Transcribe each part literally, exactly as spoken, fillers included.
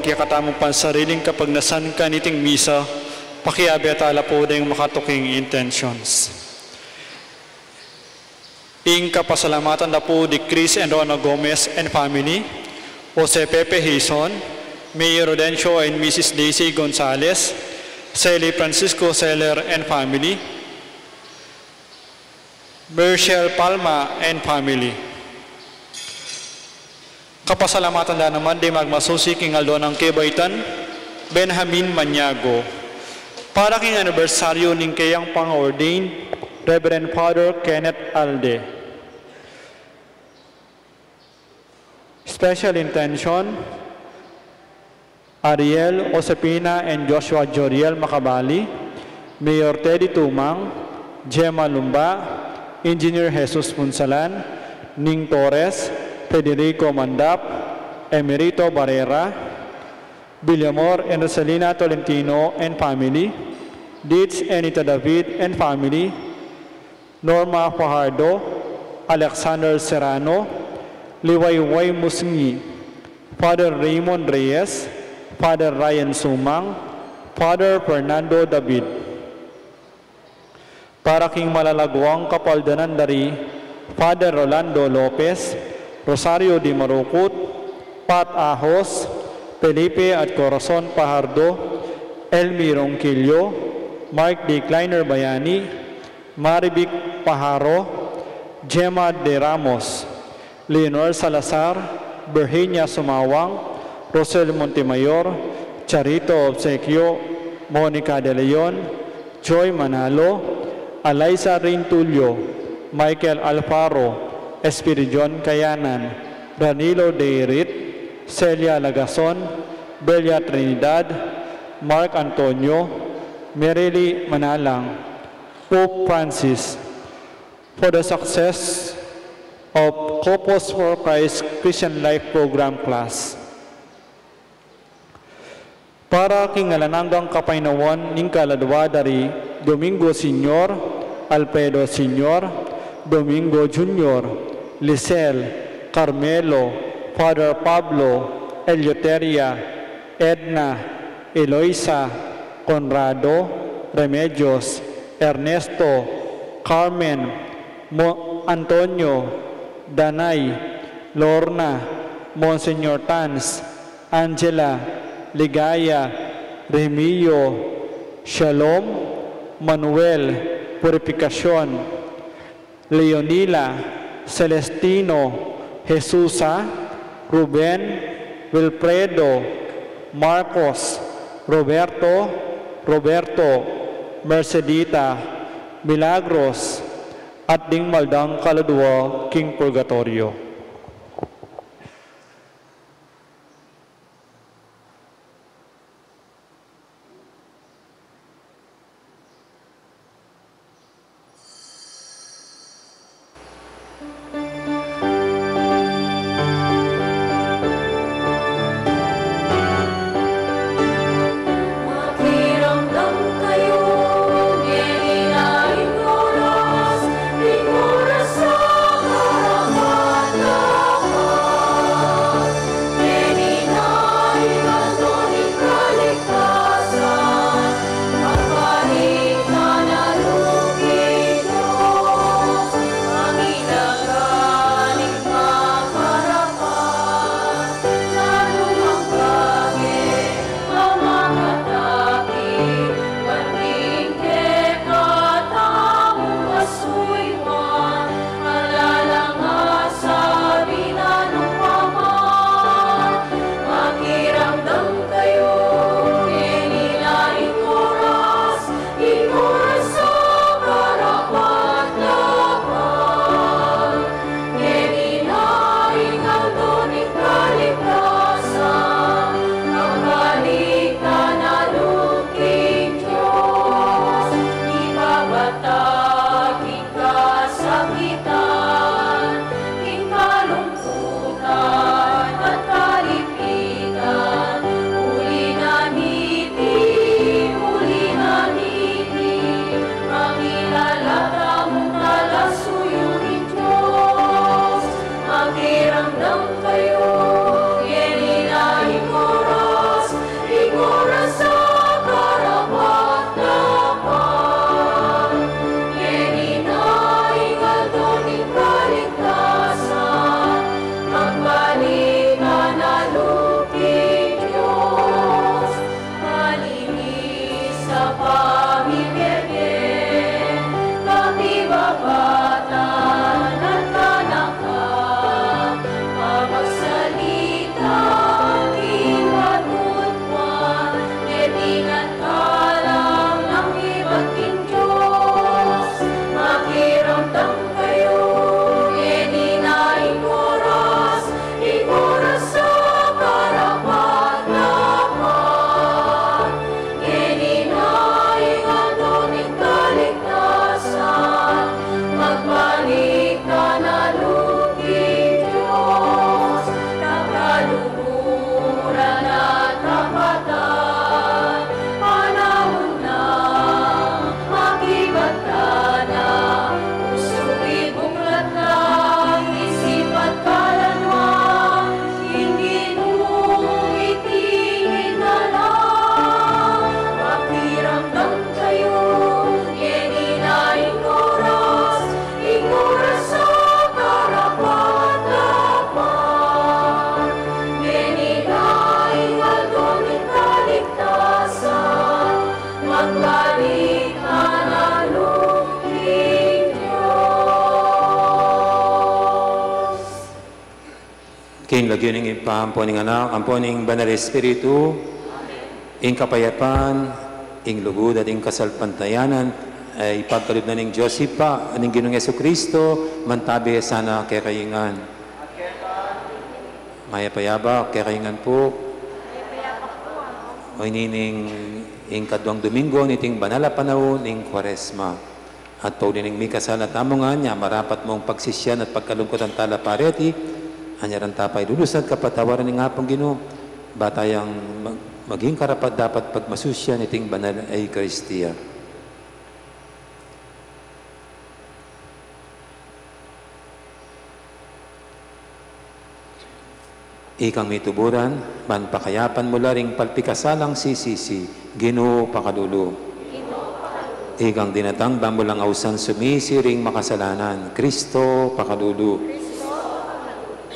Kaya katamung pansariling kapagnasan kaniting misa, pakiabe tala pu ding makatuking intentions. Ing kapasalamatan da pu di Chris and Rona Gomez and family, Jose Pepe Hizon, Mayor Rodencio and Missus Daisy Gonzalez, Sally Francisco Seller and family, Mershel Palma and family. Kapasalamatan da naman di magmasusi king aldo nang kebaitan, Benjamin Maniago. Para king anibersaryo ning keyang pang-ordain, Reverend Father Kenneth Alde. Special intention, Ariel, Josefina, and Joshua Joriel Macabali, Mayor Teddy Tumang, Gemma Lumba, Engineer Jesus Punsalan, Ning Torres, Federico Mandap, Emerito Barrera, Villamor and Rosalina Tolentino and family, Dids and Ita David and family, Norma Fajardo, Alexander Serrano, Liwayway Musngi, Father Raymond Reyes, Father Ryan Sumang, Father Fernando David. Para king malalaguang kapaldanan da ri Father Rolando Lopez, Rosario Di Marukut, Pat Ahos, Felipe at Corazon Fajardo, Elmi Ronquillo, Mark D. Kleiner Bayani, Marivic Pajaro, Gemma de Ramos, Leonor Salazar, Virginia Sumawang, Rosel Montemayor, Charito Obsequio, Monica de Leon, Joy Manalo, Alaisa Rintulio, Michael Alfaro, Espiridion Kayanan, Ranilo Deirit, Celia Lagason, Belia Trinidad, Mark Antonio, Merily Manalang, Pope Francis, for the success of Couples for Christ Christian Life Program class. Para king alang anggang kapaynawan ning kaladua da ri Domingo Senior, Alfredo Senior, Domingo Junior, Lisel, Carmelo, Father Pablo, Eleuteria, Edna, Eloisa, Conrado, Remedios, Ernesto, Carmen, Mo-, Antonio, Danay, Lorna, Monsignor Tans, Angela, Ligaya, Remio, Shalom, Manuel, Purificacion, Leonila, Celestino, Jesusa, Ruben, Wilfredo, Marcos, Roberto, Roberto, Mercedita, Milagros, at ding maldang kaladua king purgatorio. Lagyu ning Ibpa, ampo ning Anak, ampo ning Banal Espiritu. Ing kapayapan, ing lugud, at ing kasalpantayanan, e, ipagkalub na ning Dios Ibpa, ning Ginung Jesucristo, mantabi sana kekayu ngan. Mayap a yabak kekayu ngan pu. O ini ning ing kaduang Domingo niting banal a panaun ning Kuaresma. At pauli ning mikasala tamu ngan, nya marapat mung pagsisian at pagkalungkutan tala pa reti, anya ranta pa ilulus at kapatawaran ning Apung Ginu, ba tayang mag-, maging karapat-dapat pagmasusian iting banal a Eukaristia. Ikang mituburan, ban pakayapan mu la ring palpikasalang sisisi, Ginu, pakalulu. Ikang dinatang ban mu lang ausan sumisi ring makasalanan, Kristo, pakalulu.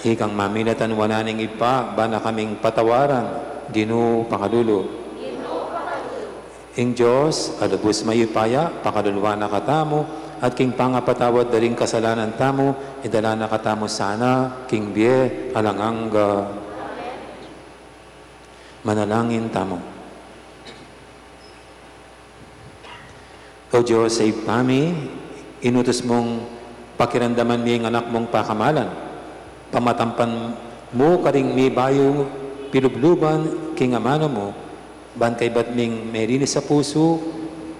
Ikang mamilatan wanan ning Ibpa, ban na kaming patawaran, Ginu, pakalulu. Ing Dios a lubus mayupaya, pakaluluan na katamu, at king pangapatawad da ring kasalanan tamu, idala na katamu sana king bie alang angga. Manalangin tamu. O Dios a Ibpa mi, inutus mung pakiramdaman mi ing Anak mung pakamalan. Pamatampan mu karing mibayu pilubluban king amanu mu, ban kaybat ming melinis a pusu,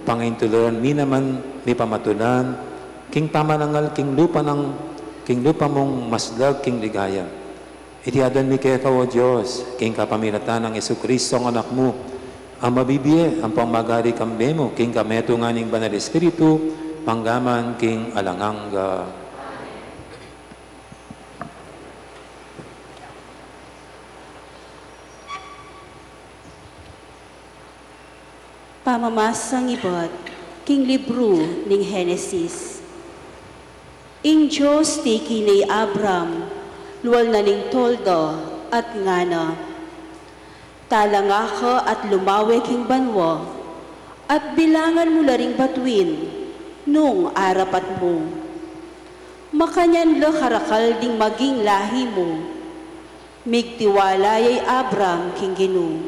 pangaintulan mi naman mipamatulan king pamanangal king lupa nang, king lupa mung maslag king ligaya. Iti aduan mi keka, O Dios, king kapamilatan nang Jesucristo a Anak mu, a mabibie ampong magari kambe mu king kametungan ning Banal Espiritu, mangga man king alang angga. Pamamasang ibat king libru ning Henesis. Ing Dios tiki ne i Abram, lual na ning tolda, at ngana, talanga ka at lumawe king banua, at bilangan mu la ring batuin nung arapat mu. Makanyan la karakal ding maging lahi mu. Migtiwala ya i Abram king Ginu,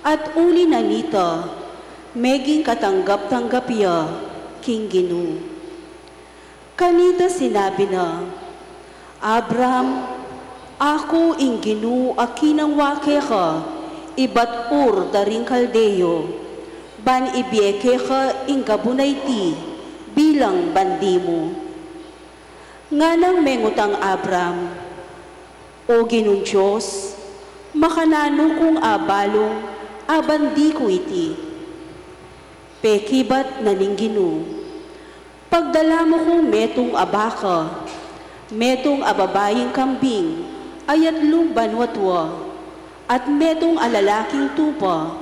at uli na nita, meging katanggap-tanggap ya king Ginu. Kanita sinabi na, Abram, aku ing Ginu a kinangwa keka ibat Ur da ring Kaldeo, ban ibie keka ing gabun a iti bilang bandi mu. Nganang mengutang Abram, O Ginung Dios, makananu kung abalung a bandi ku iti? Pekibat na ning Ginu, pagdala mu ku metung a baka, metung a babaing kambing a yatlung banua tua, at metung a lalaking tupa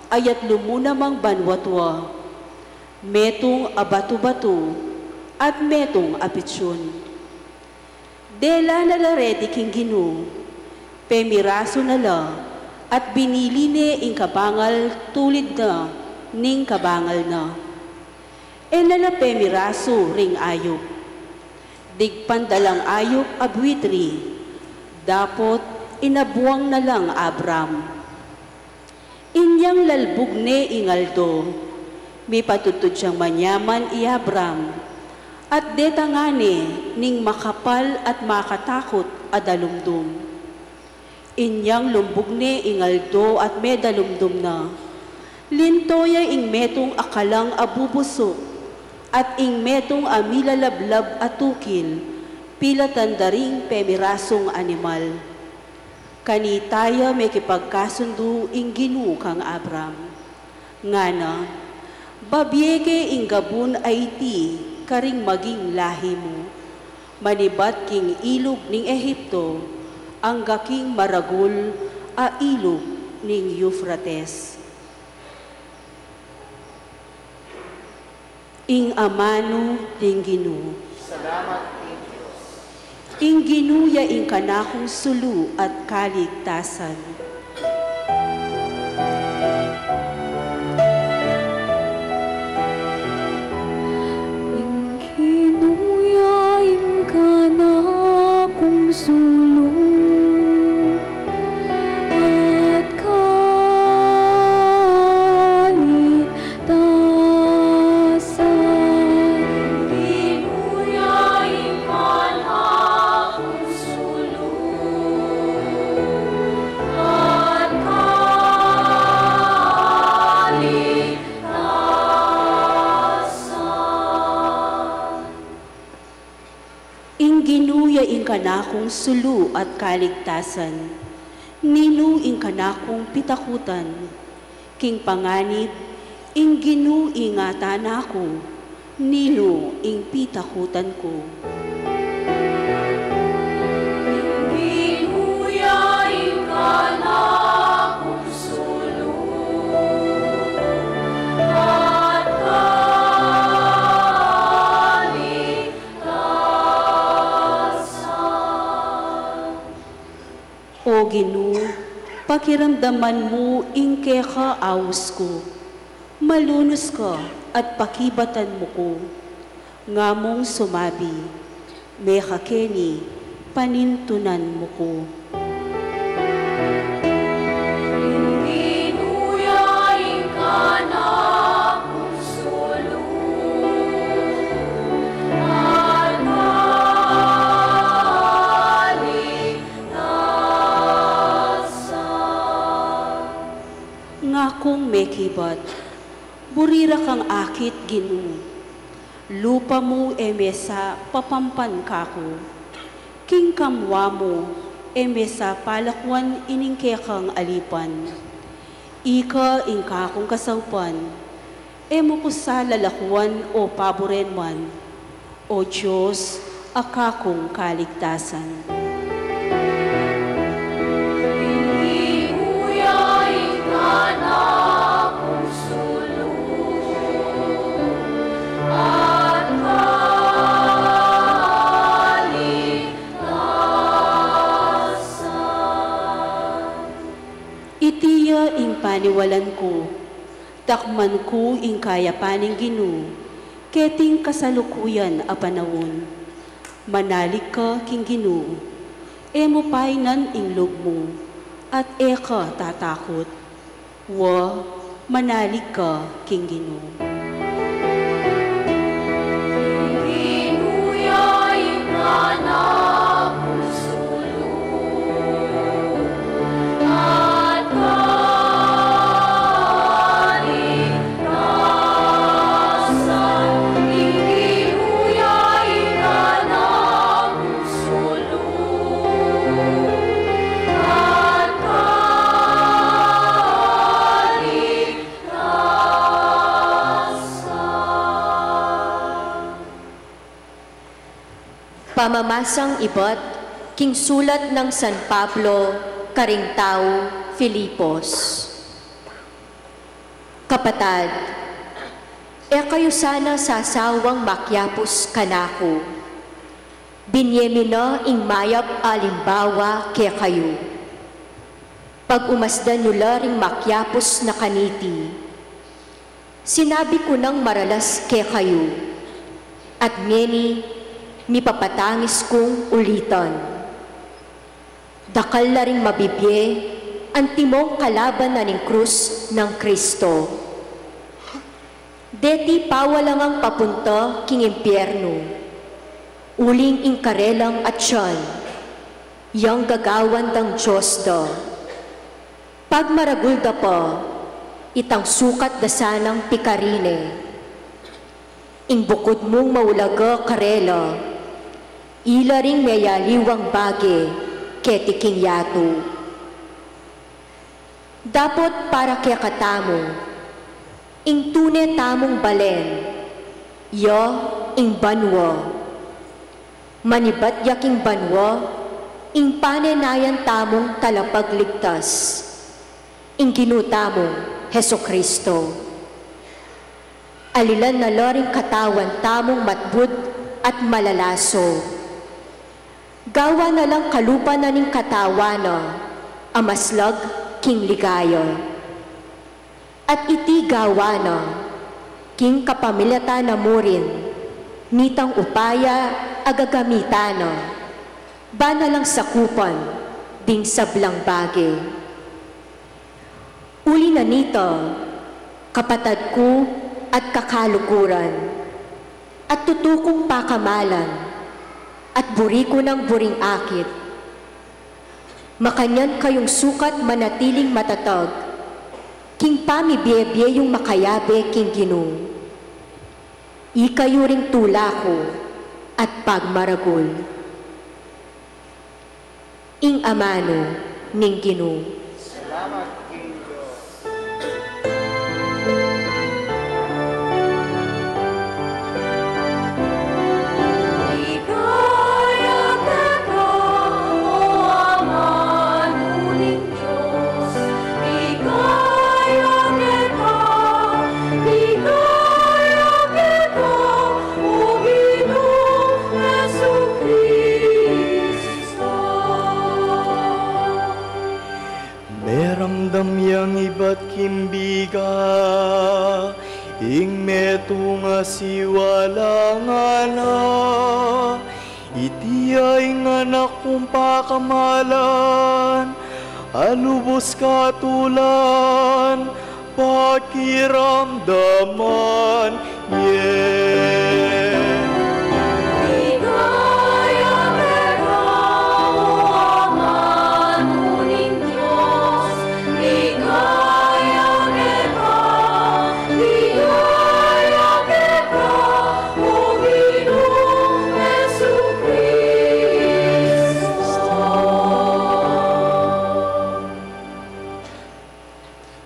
a yatlu mu namang banua tua, metung a batu-batu, at metung a pitsun. Dela na la reti king Ginu, pemirasu na la, at binili ne ing kabangal tulid na ning kabangal na. E na la pemirasu ring ayup. Digpan da lang ayup a buitri, dapot inabuang na lang Abram. Inyang lalbug ne ing aldo, mipatudtud yang manyaman i Abram, at detanga ne ning makapal at makatakut a dalumdum. Inyang lumbug ne ing aldo at medalumdum na, linto ya ing metung a kalang a bubusuk, at ing metung a milalablab a tukil, pilatan da ring pemirasung animal. Kanita ya mekipagkasundu ing Ginu kang Abram. Ngana, babie ke ing gabun a iti karing maging lahi mu, manibat king ilug ning Egipto, angga king maragul a ilug ning Eufrates. Ing amanu ning Ginu. Salamat king Dios. Ing Ginu ya ing kanakung sulu at kaligtasan. Ing Ginu ya ing kanakung sulu. kanakung sulu at kaligtasan? Ninu ing kanakung pitakutan? King panganib, ing Ginu ingatan na ku, ninu ing pitakutan ku? Ing Ginu ya ing kanakung sulu at kaligtasan. O Ginu, pakiramdaman mu ing keka aus ku. Malunus ka at pakibatan mu ku. Ngamung sumabi, mekakeni, panintunan mu ku. Ing Ginu ya ing kanakung sulu at kaligtasan. Ngakung mekibat, buri ra kang akit, Ginu. Lupa mu e mesa papampan kaku. King kamua mu e mesa palakuan ining kekang alipan. Ika ing kakung kasaupan, e mu ku sa lalakuan o paburen man, O Dios, a kakung kaligtasan. Ing Ginu ya ing kanakung sulu at kaligtasan. Iti ya ing paniwalan ku, dakman ku ing kayapan ning Ginu, keting kasalukuyan a panaun. Manalig ka king Ginu, e mu painan ing lub mu, at e ka tatakut. Wa, manalig ka king Ginu. Ing Ginu ya ing kanakung sulu at kaligtasan. Ing Ginu ya ing kanakung sulu at kaligtasan. Pamamasang ibat king sulat nang San Pablo karing taga Filipos. Kapatad, e kayu sana sasawang makiapus kanaku. Binie mi na ing mayap a alimbawa kekayu. Pag-umasdan yu la ring makiapus na kaniti. Sinabi ku nang maralas kekayu, at ngeni mipapatangis kung ulitan. Dakal la ring mabibie antimong kalaban na ning krus nang Kristo. Deti pawalangang papunta king impiernu, uling ing karelang atian, yang gagawan dang dios da. Pagmaragul da pa, itang sukat da sanang pikarine. Ing bukud mung maulaga karela, ila ring meyaliwang bage keti king yatu. Dapot para kekatamu, ing tune tamung balen, ya ing banua. Manibat ya king banua ing panenayan tamung talapagligtas, ing Ginu tamung Jesucristo. Alilan na la ring katawan tamung matbud at malalaso. Gawan na lang kalupa na ning katawan na a maslag king ligaya. At iti gawan na king kapamilatan na mu rin nitang upaya a gagamitan na, ba na lang sakupan ding sablang bage. Uli na nita, kapatad ku at kakaluguran, at tutu kung pakamalan, at buri ku nang buring akit, makanyan kayung sukat manatiling matatag king pamibie-bie yung makayabe king Ginu. Ikayu ring tula ku at pagmaragul. Ing amanu ning Ginu. Meramdam yang ibat king biga, ing metung a siwala ngana, iti ya ing anak kung pakamalan, a lubus katulan, pakiramdaman ye.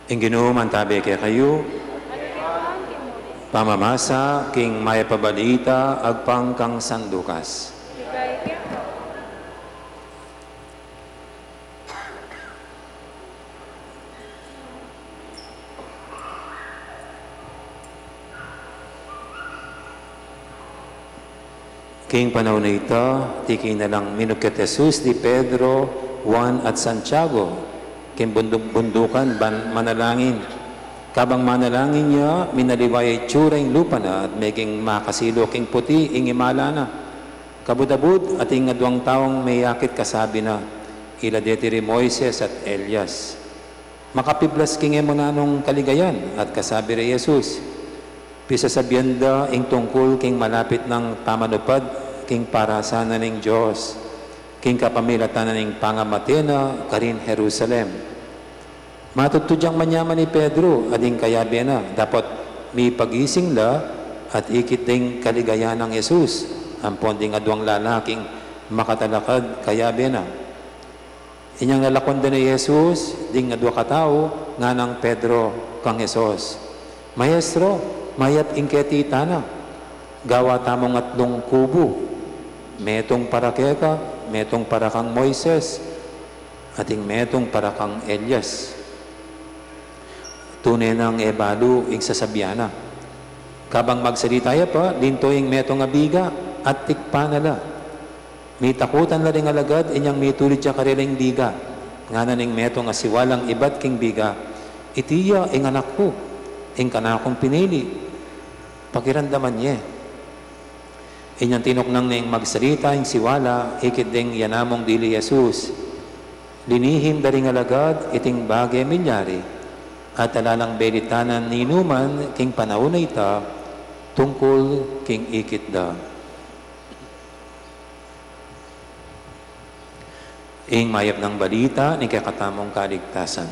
Ing Ginu mantabe kekayu. Pamamasa king Mayap a Balita agpang kang San Lucas. King panaun a ita, tiki na lang minukit Jesus di Pedro, Juan, at Santiago king bunduk-bundukan ban manalangin. Kabang manalangin ya, minaliwa ya itsura ing lupa na at meging makasilu king puti ing imala na. Kabud-abud, atin adwang taung meyakit, kasabi na, "Ila deti ri Moises at Elias." Makapiblas king e mu nanung kaligayan, at kasabi re Jesus, "Pisasabian da ing tungkul king malapit nang pamanupad king parasan na ning Dios, king kapamilatan na ning pangamate na karin Jerusalem." Matudtud yang manyaman i Pedro a ding kayabe na, dapot mipagising la at ikit ding kaligayan nang Jesus ampon ding adwang lalaking makatalakad kayabe na. Inyang lalakwan da ne Jesus ding adwa katau, nganang Pedro kang Jesus, "Maestro, mayap ing keti tana. Gawa tamung atlung kubu. Metung para keka, metung para kang Moises, ating metung para kang Elias." Tune nang e balu ing sasabian na. Kabang magsalita ya pa, linto ing metung a biga at tikpan na la. Mitakutan la ring alagad, inyang mitulid ya karela ing biga. Ngana ning metung a siwalang ibat king biga, "Iti ya ing anak ku, ing kanakung pinili. Pakiramdaman ye." Inyang tinuknang neng magsalita ing siwala, ikit deng yanamung dili Jesus, linihim da ring alagad iting bage milyari, at ala lang belitanan ninuman king panaun a ita tungkul king ikit da. Ing mayap nang balita ning kekatamung kaligtasan.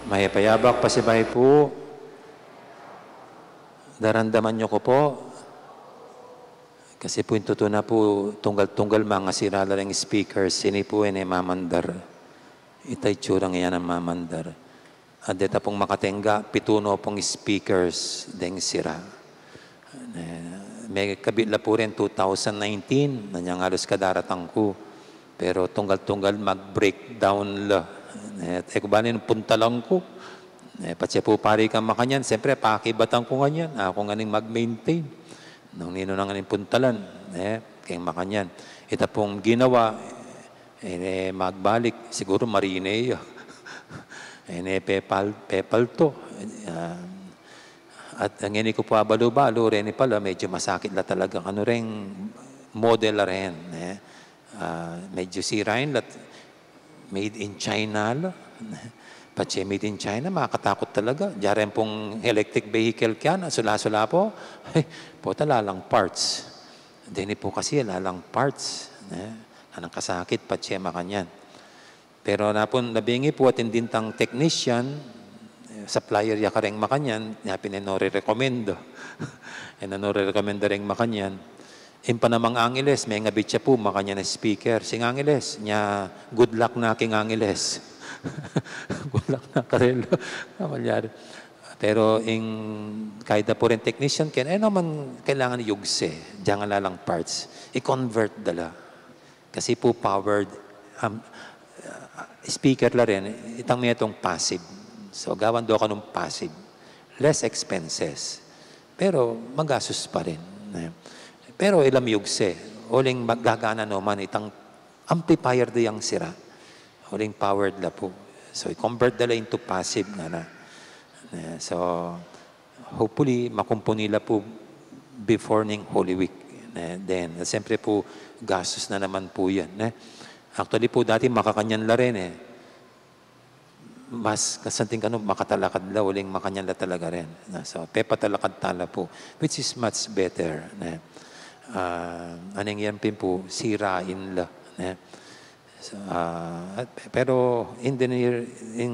Mayap a yabak, pasibayu pu. Daramdaman yu ku pu. Kasi pu ing tutu na pu, tunggal-tunggal mangasira la ring speakers, ini pu e ne mamandar. Ita itsurang iya nang mamandar. At deta pung makatengga, pitu no pung speakers deng sira. E, mekabit la pu rin two thousand nineteen, nanyang alus kadaratang ku. Pero tunggal-tunggal mag-breakdown la. E, e ku balen puntalan ku. E, patse pu pari kang makanyan, siyempre, pakibatan ku nganyan. Aku ngan ing mag-maintain. Nung ninu na ngan ing puntalan, e, keng makanyan. Ita pung ginawa, e ne magbalik, siguru marine ya. E ne pepal-, pepalto. A, at ngeni ku pu abalu-balu, reni pala, medyo masakit la talaga kanu reng model a ren, e. A, medyo sira rin la, made in China la. Patse made in China, makatakut talaga. Dyari pung electric vehicle kaya, sula-sula pu. Ay, pota, ala lang parts. Deni pu kasi, ala lang parts, e. Ala nang kasakit, patse makanyan. Pero napun labingi pu atin dintang technician, e, supplier ya kareng makanyan, nya pin e no re-recommend. E no re-recommend reng makanyan. Ing panamang Angeles, mengabit ya pu makanyan a speaker. Sing Angeles, nya, "Good luck na king Angeles." Good luck na karela. Kamalyari. Pero ing kayda pu rin technician, ken, e naman kailangan yugse, dyang alalang parts. I-convert da la. Kasi pu powered, um, speaker la rin, itang metung passive. So, gawan do kanung passive. Less expenses. Pero, magastos pa rin. Eh. Pero, ilam yugse. Uling mag-, gagana no man, itang amplifier da yang sira. Uling powered la pu. So, i-convert da la into passive ngana. Eh, so, hopefully, makumpuni la pu before ning Holy Week. Eh, then, siyempre pu, gastos na naman pu yan. Eh. Actually pu, dati makakanyan la rin eh. Mas kasanting kanu, makatalakad la, uling makanyan la talaga rin. Na, so, pepatalakad ta la pu, which is much better. Ne? Ah, aning yan pin pu, sirain la. Ne? So, ah, at, pero in the near, in,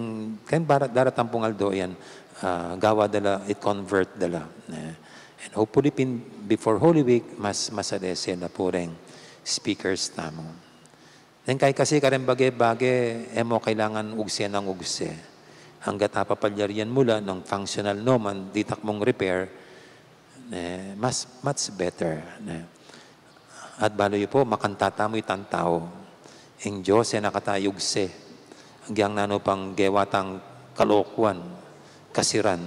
kan bara-, daratang pung aldo yan, ah, gawa da la, i-convert da la. Ne? And hopefully pin, before Holy Week, mas, mas adese na pu ring speakers tamu. Neng kai kasi kareng bage-bage, e mo kailangan ugse nang ugse. Anggat apapalyarian mu la nung functional no man, ditak mung repair, ne, mas, much better, ne. At balu yu pu, makanta tamu itang tau. Ing Dios, e na kata yugse. Agyang nanu pang gewa tang kalokuan, kasiran.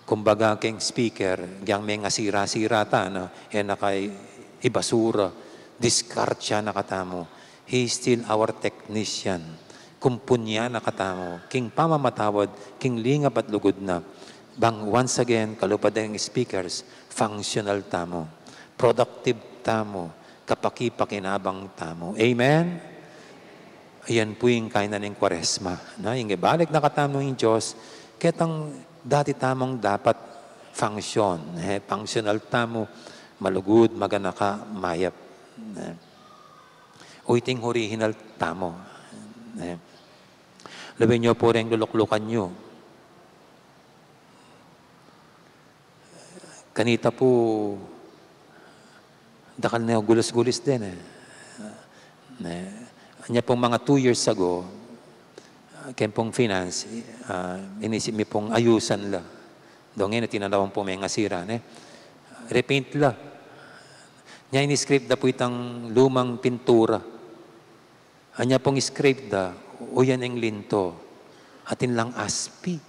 Kumbaga, king speaker, agyang mengasira-sira ta, no? E na kai ibasura, diskartsa na katamu. He is still our technician. Kumpunya na katamu. King pamamatawad, king lingap at lugud na. Bang once again, kalupa deng speakers, functional tamu. Productive tamu. Kapakipakinabang tamu. Amen? Ayan pu ing kainan ning Kuaresma. Na, ing ibalik na katamu ing Dios, ketang dati tamung dapat function, eh, functional tamu, malugud, maganaka, mayap. Eh. O iting original tamu. Eh. Lawen yu pu reng luluklukan yu. Kanita pu, dakal na gulis-gulis din eh. Ne, anya pung mga two years ago, ah, ken pung finance, ah, inisip mi pung ayusan la. Dong ina tinanawan pu mengasira, ne? Repaint la. Nya ini-scrape da pu itang lumang pintura. Anya pung scrape da, uyan ing linto. Atin lang aspi.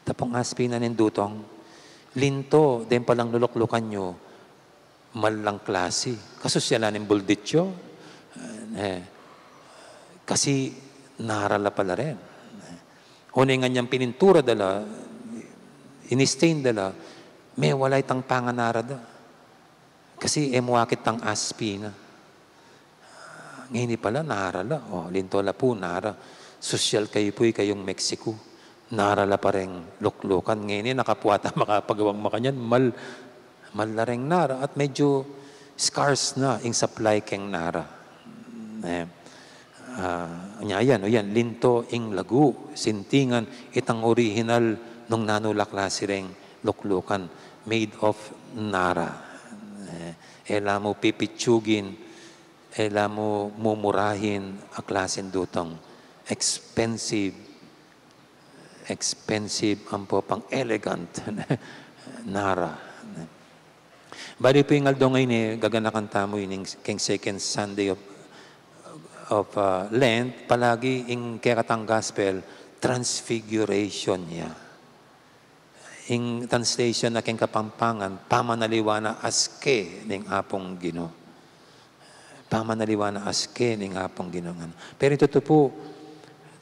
Tapung aspi na ning dutong, linto, den palang luluklukan yu, mal lang klasi. Kasusyalan ning buldit yu, eh, kasi nara la pala rin. Uling anyang pinintura da la, ini-stain da la, mewala itang panganara da. Kasi e mu akit tang aspi na. Ngeni pala, nara la. O, linto la pu, nara. Sosyal kayu pu, ikayung Mexico. Nara la pa reng luklukan. Ngeni, nakapwa ta makapagawang makanyan. Mal, mal la reng nara. At medyo scarce na ing supply keng nara. Eh, ah, nya yan, o yan, linto ing lagu, sintingan, itang orihinal nung nanu la klasi reng luklukan, made of nara. Eh, e la mu pipitsugin, e la mu mumurahin a klaseng dutong. Expensive, expensive, ampo pang elegant, nara. Bali pu ing aldo ngeni, gaganakan tamu ini king second Sunday of, of, ah, Lent, palagi ing kekatang gospel, transfiguration ya. Ing translation na king Kapampangan, pamanaliwa na aske ning Apung Ginu. Pamanaliwa na aske ning Apung Ginu ngana. Pero ing tutu pu,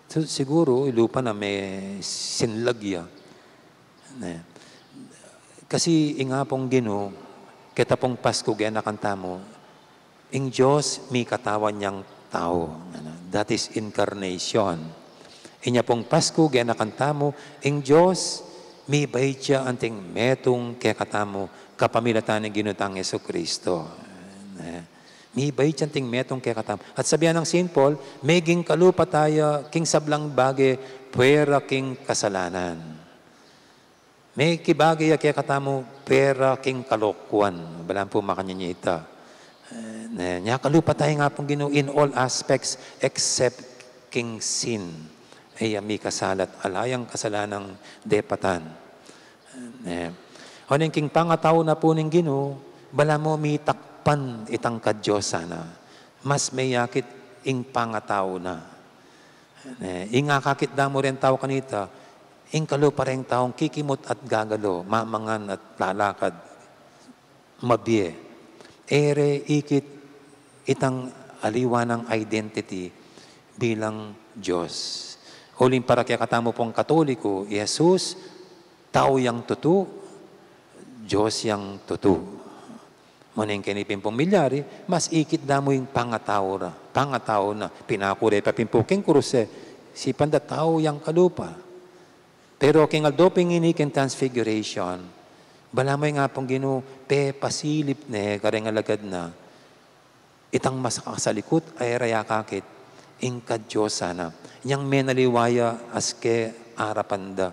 tu-, siguru, ilupa na me sinlag ya. Ne. Kasi ing Apung Ginu, keta pung Pasku, gaganakan tamu, ing Dios mikatawan yang tau. Ano? That is incarnation. Inya pung Pasku, gaganakan tamu, ing Dios mibait ya anting metung kekatamu, kapamilatan ning Ginu tang Jesucristo. Ne. Mibait ya anting metung kekatamu. At sabian nang Saint Paul, meging kalupa taya king sablang bage, puwera king kasalanan. Mekibage ya kekatamu pera king kalokuan. Balamu pu makanyan ya ita. Eh, ne, nya kalupa tamu ing Apung Ginu in all aspects except king sin. E ya mikasala at ala yang kasalanang depatan. Ne. Oneng king pangatau na pu ning Ginu, balamu mitakpan itang kadiosan na. Mas meyakit ing pangatau na. Ne, ing akakit da mu reng tau kanita, ing kalupa reng taung kikimut at gagalo, mamangan at lalakad, mabie. E re ikit itang aliwa nang identity bilang Dios. Uling para kekatamu pung Katoliko, i Jesus, tau yang tutu, Dios yang tutu. Maneng keni pin pung milyari, mas ikit da mu ing pangatau ra, pangatau na, pinakure pa pin pu king krus e, sipan da tau yang kalupa. Pero king aldo pin ngeni king Transfiguration, balamu ing Apung Ginu, pepasilip ne kareng alagad na, itang mas kasalikut, e ra ya akakit, ing kadiosan na. Inyang menaliwa ya aske arapan da.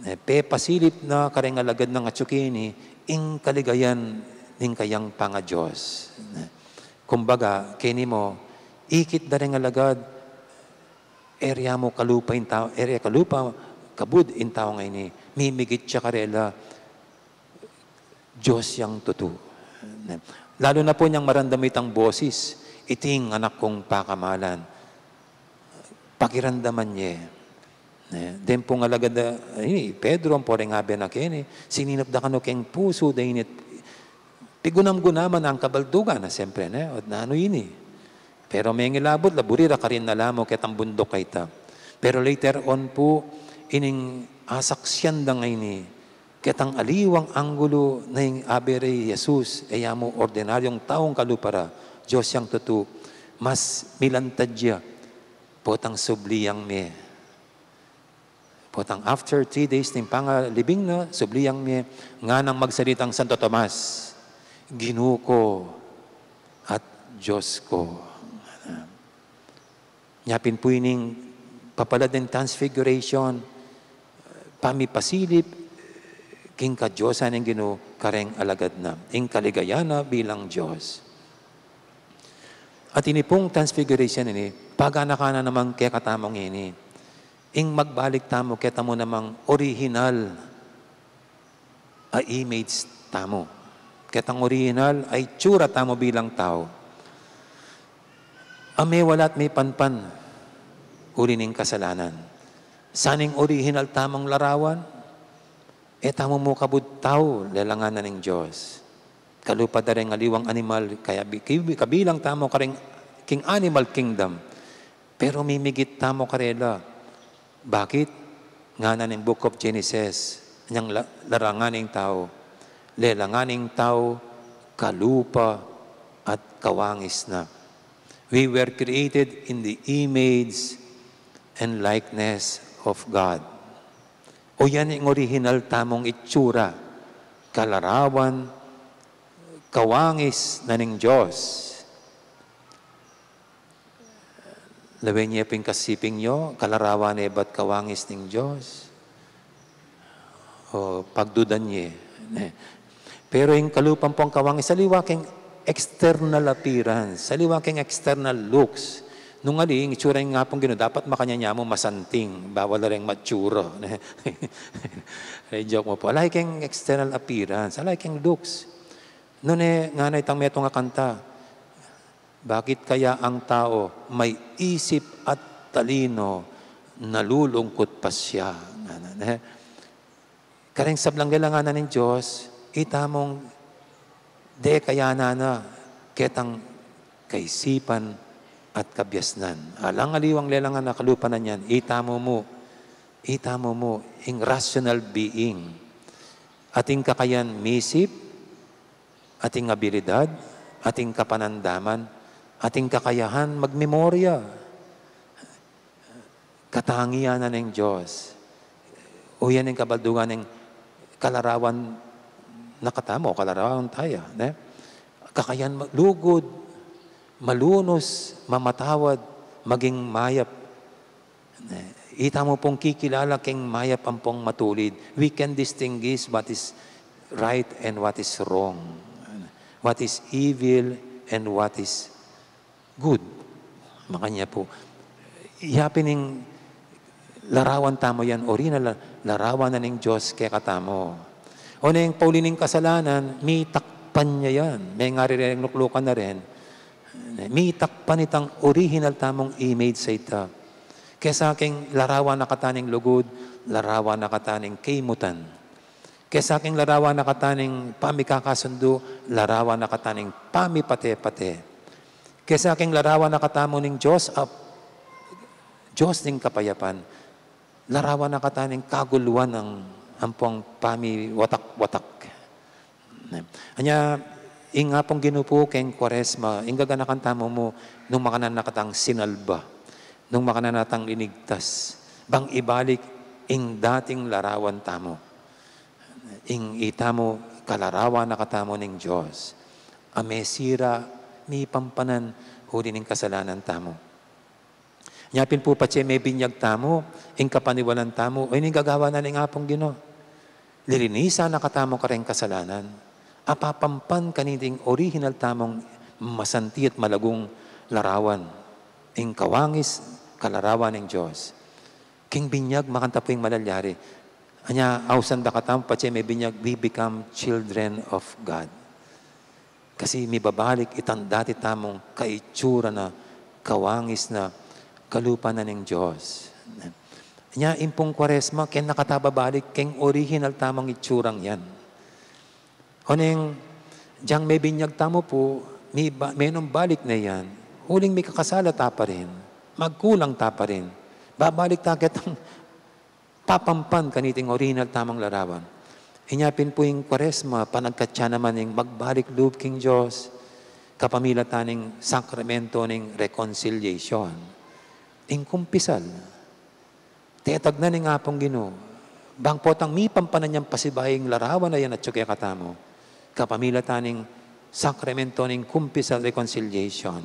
E, pepasilip na kareng alagad nang atyu keni, ing kaligayan ning kayang pangaDios. E, kumbaga, keni mu, ikit da reng alagad, e re ya mu kalupa ing tau, e re ya kalupa kabud ing tau ngeni, mimigit ya karela, Dios yang tutu. Lalu na pu inyang maramdam itang bosis, "Iti ing anak kung pakamalan, pakiramdaman ye." Ne, deng pung alagad a, ini, Pedro, ampo reng abe na keni, "Sininop da kanu keng pusu, deng ini, pigunam-gunaman ang kabaldugan na, siyempre, ne, o nanu ini." Pero mengilabut la, buri ra karin na la mu ketang bunduk a ita. Pero later on pu, ining asaksian da ngeni, ketang aliwang anggulu na ing abe re i Jesus, e ya mu ordinaryung taung kalupa ra, Dios yang tutu, mas milantad ya, potang subli yang mie. Potang after three days ning pangalibing na, subli yang mie, nganang magsalitang Santo Tomas, "Ginu ku at Dios ku." Nya pin pu ining papalad ning Transfiguration, pamipasilip king kadiosan ning Ginu kareng alagad na, ing kaligayan na bilang Dios. At ini pung Transfiguration ini, paganakan na naman kekatamu ngeni, ing magbalik tamu keta mu namang orihinal a image tamu. Ketang orihinal a itsura tamu bilang tau. A mewala at mepanpan, uli ning kasalanan. Sana ing orihinal tamung larawan, e tamu mu kabud tau, lelangan na ning Dios. Kalupa da reng aliwang animal, kaya bi-, ki-, kabilang tamu kareng king animal kingdom. Pero mimigit tamu karela. Bakit? Ngana ning Book of Genesis, inyang la-, larangan ing tau, lelangan ing tau kalupa at kawangis na. We were created in the image and likeness of God. O yan ing orihinal tamung itsura, kalarawan, kawangis na ning Dios. Lawen ye pin kasiping yu, kalarawan ne ba't kawangis ning Dios? O pagdudan ye. Ne. Pero ing kalupa pung kawangis, aliwa keng external appearance, aliwa keng external looks. Nung ali, ing itsura ning Apung Ginu, dapat makanyan ya mu masanting, bawal la reng matsura. Ne. Ay, joke mu pu. Ala keng external appearance, ala keng looks. Nune, ngana itang metung a kanta, "Bakit kaya ang tao may isip at talino, nalulungkot pa siya?" Ngana, ne? Kareng sablang lelangan na ning Dios, itamung de kayanan na ketang kaisipan at kabiasnan. Alang aliwang lelangan na kalupa na niyan, itamu mu, itamu mu, ing rational being. Ating kakayan misip, ating abilidad, ating kapanandaman, ating kakayahan magmemorya. Katangian na ning Dios. O yan ing kabaldugan ning kalarawan na katamu, kalarawan taya, ne? Kakayan ma-, lugud, malunus, mamatawad, maging mayap, Ita mu pung kikilala keng mayap ampong matulid. We can distinguish what is right and what is wrong, what is evil and what is good. Makanyan pu, yapin ing larawan tamu yan, orihinal na larawan na ning Dios kekatamu. O neng pauli ning kasalanan, mitakpan ya yan. Mengari reng nuklukan na rin. Mitakpan itang orihinal tamung image sa ita. Kesa keng larawan na kata ning lugud, larawan na kata ning kaimutan. Kesa keng larawan na kata ning pamikakasundu, larawan na kata ning pamipate-pate. Kesa keng larawan na katamu ning Dios, ap-, Dios ning kapayapan, larawan na kata ning kaguluan ang ampong pamiwatak-watak. Anya, ing Apung Ginu pu keng Kuaresma, ing gaganakan tamu mu nung makananu na katang sinalba, nung makananu na katang linigtas, bang ibalik ing dating larawan tamu. Ing ita mu, kalarawan na katamu ning Dios. A mesira, mipampanan, uli ning kasalanan tamu. Nya pin pu patse mebinyag tamu, ing kapaniwalan tamu, o ini gagawan na ning Apung Ginu. Lilinisan na katamu kareng kasalanan. Apapampan kaniting orihinal tamung masanti at malagung larawan. Ing kawangis, kalarawan ning Dios. King binyag, makanyan pu ing malalyari. Anya, ausan da katamu, patse mebinyag, we become children of God. Kasi mibabalik itang dati tamung kaitsura na, kawangis na, kalupa na ning Dios. Nya, ing pung Kuaresma, keng na kata babalik, keng orihinal tamung itsurang yan. O neng, diyang mebinyag tamu pu, mi ba-, menung balik na yan, uling mikakasala ta pa rin, magkulang ta pa rin, babalik ta ketang papampan kaniting orihinal tamung larawan. Inya pin pu ing Kuaresma, panagkatsa naman ing magbalik lub king Dios, kapamilatan ning sakramento ning reconciliation. Ing kumpisal. Tetagnan ning Apung Ginu. Bang potang mipampanan yang pasibayu ing larawan a yan atyu kekatamu. Kapamilatan ning sakramento ning kumpisal, reconciliation.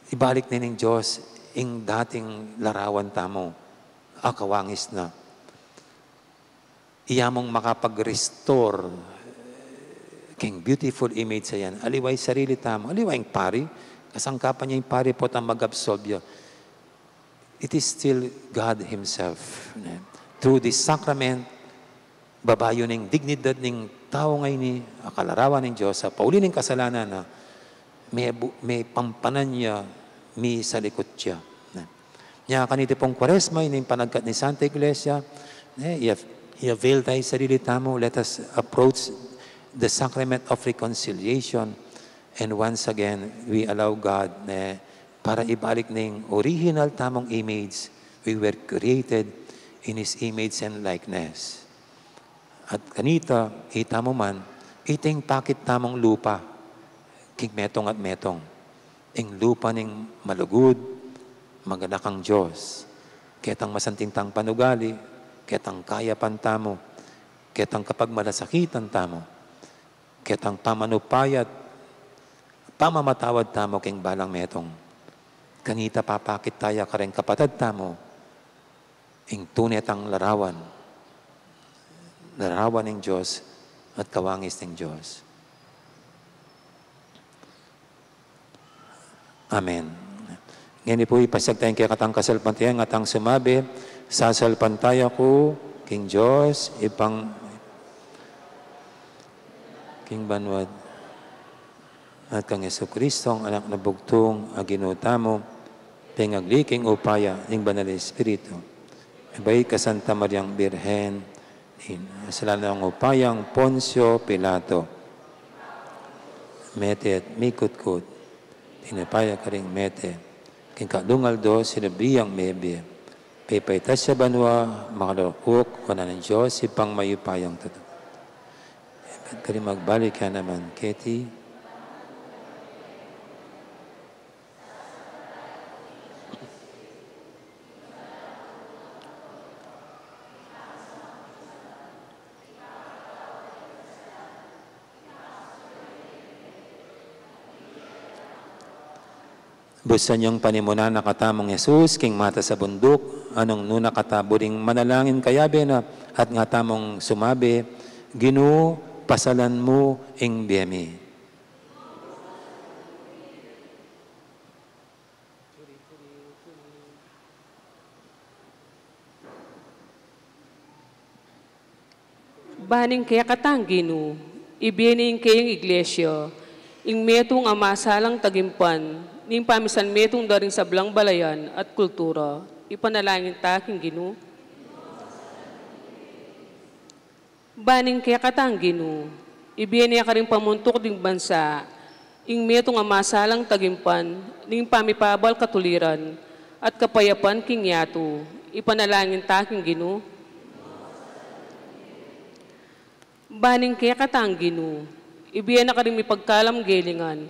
Ibalik na ning Dios ing dating larawan tamu, a kawangis na. Iya mung makapag-restore king beautiful image a yan. Aliwa ing sarili tamu, aliwa ing pari, kasangkapan ya ing pari potang mag-absolve ya. It is still God Himself, ne? Through this sacrament, babayu ning dignidad ning tau ngeni, a kalarawan ning Dios, a pauli ning kasalanan na, me bu-, mepampanan ya, misalikut ya, ne? Nya kaniti pung Kuaresma, ining panagkat ning Santa Iglesia, ne, i-, i-avail tayu sarili tamu, let us approach the sacrament of reconciliation, and once again, we allow God, ne, para ibalik ning orihinal tamung image. We were created in His image and likeness. At kanita, ita mu man, ita ing pakit tamung lupa, king metung at metung. Ing lupa ning malugud, maganakang Dios. Ketang masanting tang panugali, ketang kayapan tamu, ketang kapagmalasakitan tamu, ketang pamanupaya at pamamatawad tamu king balang metung. Kanita papakit taya kareng kapatad tamu, ing tune tang larawan, larawan ning Dios at kawangis ning Dios. Amen. Ngeni pu, ipasiag taya ing kekatang kasalpantaya, ngatang sumabi, "Sasalpantaya ku king Dios, Ibpang, king banua at kang Jesucristo, ing Anak nang Bugtung a Ginu tamu, pengagli king upaya ning Banal a Espiritu, mibait kang Santa Mariang Birhen, ning asalanan upayang Poncio Pilato, mete at mikutkut, tinupaya karing mete, king katlung aldo sinubli yang mebie, pepaitas ya banua, makaluluk wanan ning Dios, Ibpang mayupayang tutu." At karing magbalik ya naman keti. Busan yung panimunan na katamung Jesus, king matas a bunduk, anung nuna kata buring manalangin kayabe na, at nga tamung sumabe, Ginu, pasalan mu ing bie mi. Baning kekatang Ginu, ibie ne king keyang Iglesia, ing metung a masalang tagimpan, ning pamisan metung da ring sablang balayan at kultura, ipanalangin ta king Ginu. Baning kekatang Ginu, ibie ne karing pamuntuk ding bansa, ing metung a masalang tagimpan, ning pamipabal katuliran, at kapayapan king yatu, ipanalangin ta king Ginu. Baning kekatang Ginu, ibie na karing mipagkalam gelingan,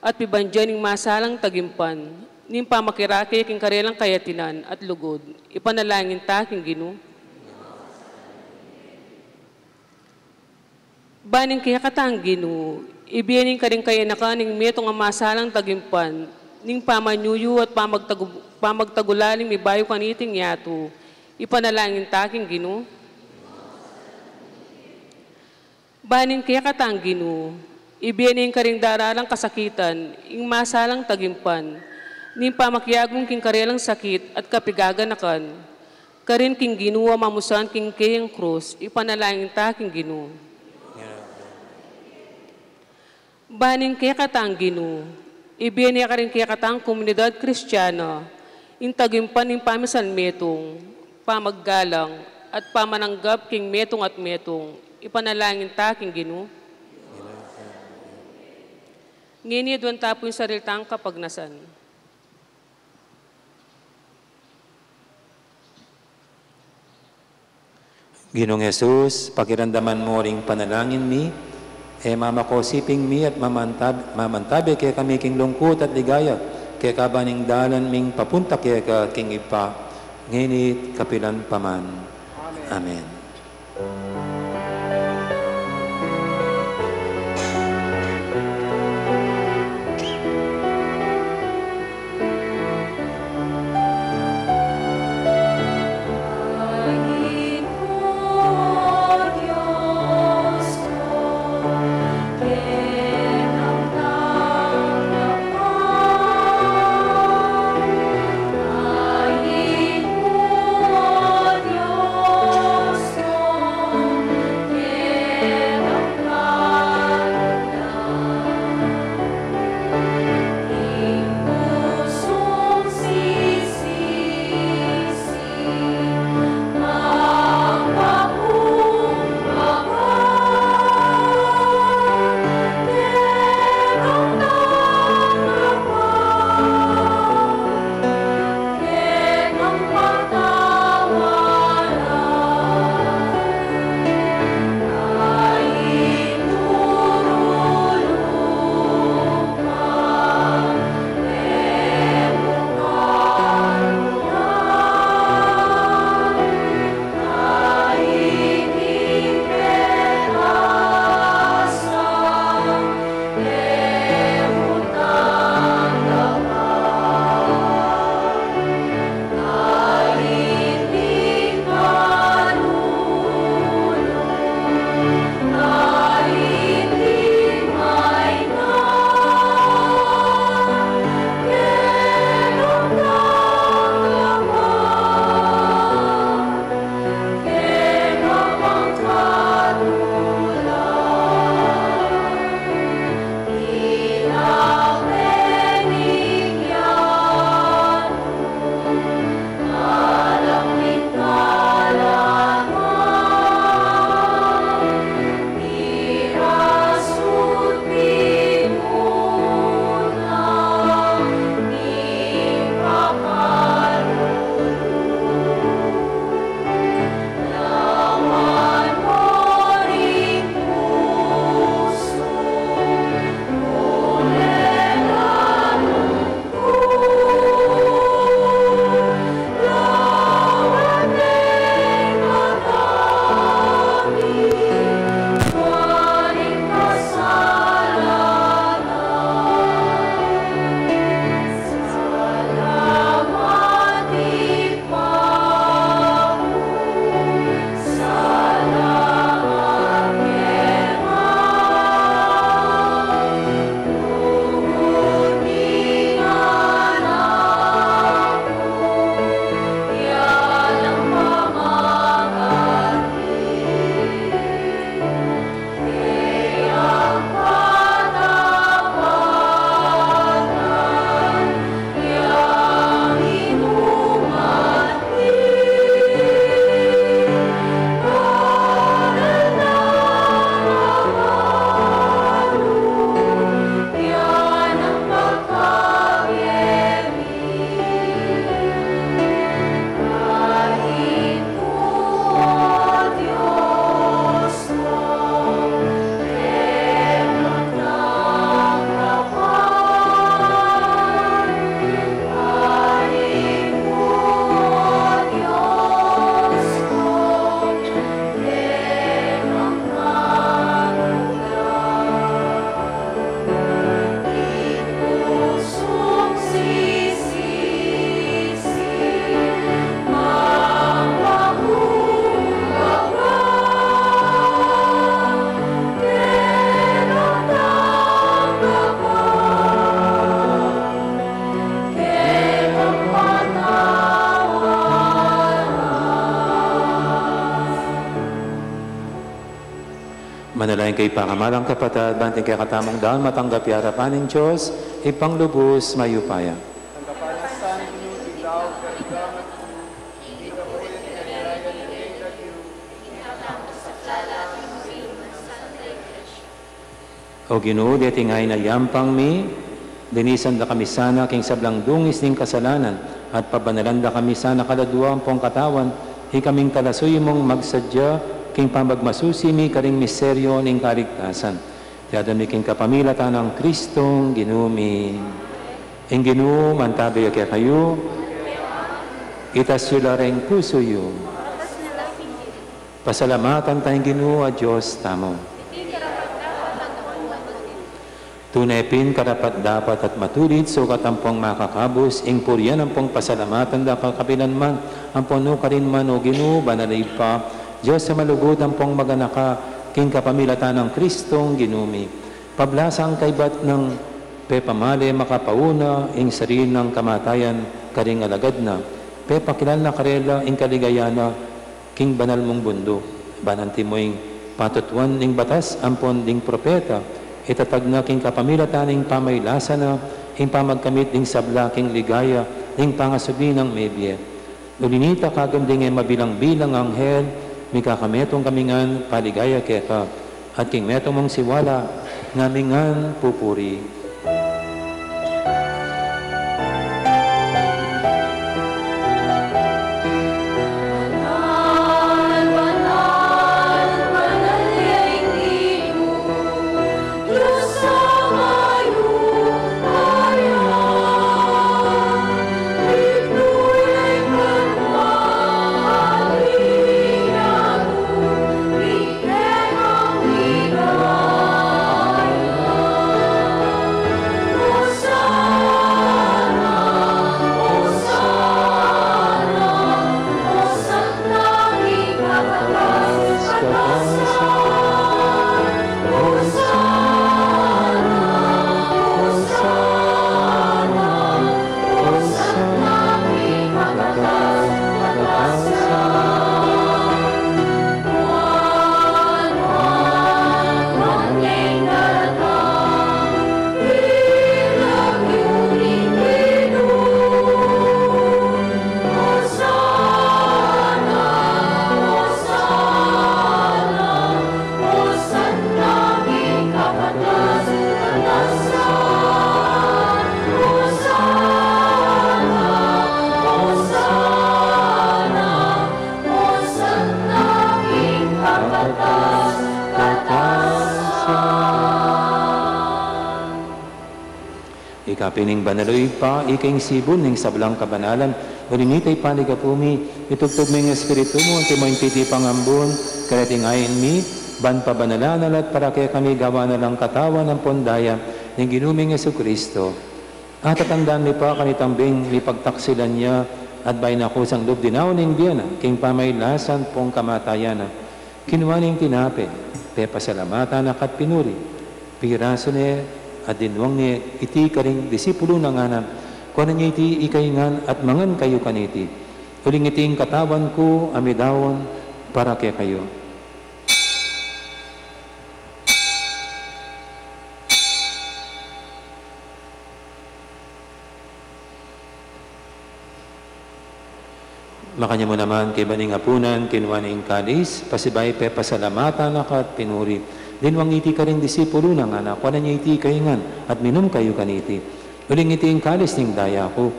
at pibandian ing masalang tagimpan, ning pamakirake king karelang kayatinan at lugud, ipanalangin ta king Ginu. Baning kekatang Ginu, ibie ne karing kayanakan ing metung a masalang tagimpan, ning pamanyuyu at pamagtagu-, pamagtagulaling mibayu kaniting yatu, ipanalangin ta king Ginu. Baning kekatang Ginu, ibie ne karing daralang kasakitan, ing masalang tagimpan, ning pamakiagung king karelang sakit at kapigaganakan, karin king Ginu a mamusan king keyang krus, ipanalangin ta king Ginu. Baning kekatang Ginu, ibie ne karing kekatang komunidad Kristiana, ing tagimpan ning pamisan metung, pamaggalang, at pamananggap king metung at metung, ipanalangin ta king Ginu. Ngeni, aduan ta pu ing sarili tang kapagnasan. Ginung Jesus, pakiramdaman mu ring panalangin mi, e mamakosiping mi at mamantab-, mamantabe kekami king lungkut at ligaya, kekaban ning dalan ming papunta keka king Ibpa, ngeni at kapilan pa man. Amen. Amen. Kay pangamalang kapatad, ban king kekatamung daun matanggap ya arapan ning Dios, Ibpang lubus mayupaya. O Ginu, deti ngeni yampang mi, linisan da kami sana king sablang dungis ning kasalanan, at pabanalan da kami sana kaladua ampong katawan, ikaming talasuyu mung magsadya king pamagmasusi mi karing misteryu ning kaligtasan. Iti adwan mi king kapamilatan nang Kristong Ginu mi. Ing Ginu mantabe ya kekayu. Itas yu la ring pusu yu. Pasalamatan taya ing Ginu a Dios tamu. Tune pin karapat-dapat at matulid, sukat ampong makakabus ing purian ampong pasalamatan da ka kapilan man ampon nukarin man, O Ginu, banal a Ibpa, Dios a malugud ampong maganaka, king kapamilatan nang Kristong Ginu mi. Pablasang kaybat nang pepamale makapauna ing sarili nang kamatayan karing alagad na, pepakilala na karela ing kaligayan na king banal mung bunduk. Ban antimo ing patutuan ning batas ampon ding propeta, itatag na king kapamilatan ning pamailasan na ing pamagkamit ding sabla king ligaya ning pangasubli nang mebie. Uli nita, kagum ding e mabilang-bilang anghel, mikakametung kami ngan paligaya keka, at king metung mung siwala, ngami ngan pupuri. Ika pin ing banal, O Ibpa, ika ing sibul ning sablang kabanalan. Uli nita, ipaligapu mi, itubud mu ing Espiritu mu, antimo ing titipang ambun, kareting ain mi, ban pabanalan na la at para kekami gawan na lang katawan ampon daya ning Ginu ming Jesucristo. At tatandanan mi pa kanitang bing mipagtaksilan ya, at bayu na kusang lub dinaun ing bie na, king pamailasan pung kamatayan na. Kinua ne ing tinape, pepasalamatan na ka't pinuri, pirasu ne, at dinwang ne, iti karing disipulu na, ngana, kuanan ye iti ikayu ngan at mangan kayu kaniti. Uling iti ing katawan ku a midaun para kekayu. Makanyan mu naman kaybat ning apunan, kinua ne ing kalis, pasibayu pepasalamatan na ka't pinuri. Dinwang ne iti karing disipulu na, ngana, kuanan ye iti ikayu ngan at minum kayu kaniti. Uling iti ing kalis ning daya ku,